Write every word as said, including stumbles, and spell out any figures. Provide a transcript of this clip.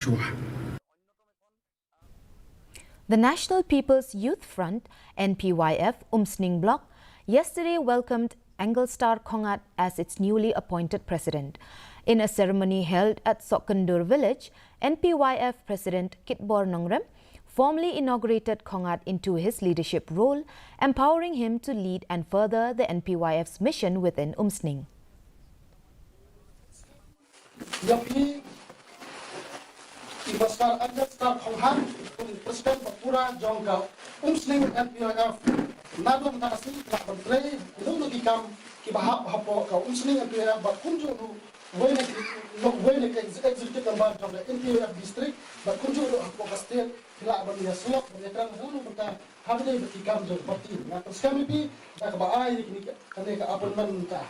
shuwa. The National People's Youth Front, N P Y F, Umsning Block, yesterday welcomed Angelstar Khongat as its newly appointed president. In a ceremony held at Sokkandur village, N P Y F President Kitbor Nongrem formally inaugurated Khongat into his leadership role, empowering him to lead and further the N P Y F's mission within Umsning. Ïa phi i Pastor Angelstar Khongat, u president ba pura jong ka Umsning N P Y F. Naduh mynta ka sngi phi lah ban trei ïa ki kam kiba hap hapoh ka Umsning N P Y F bad kumjuh ruh wei na ki, wei na ki executive member jong ka N P Y F district bad kumjuh ruh hapoh ka state, phi lah ban ïa shlok ban ïa kren haduh mynta ha kine ki kam jong ka party. Nga pynskhem ïa phi da kaba ai ïa kine ka, kane ka appointment mynta.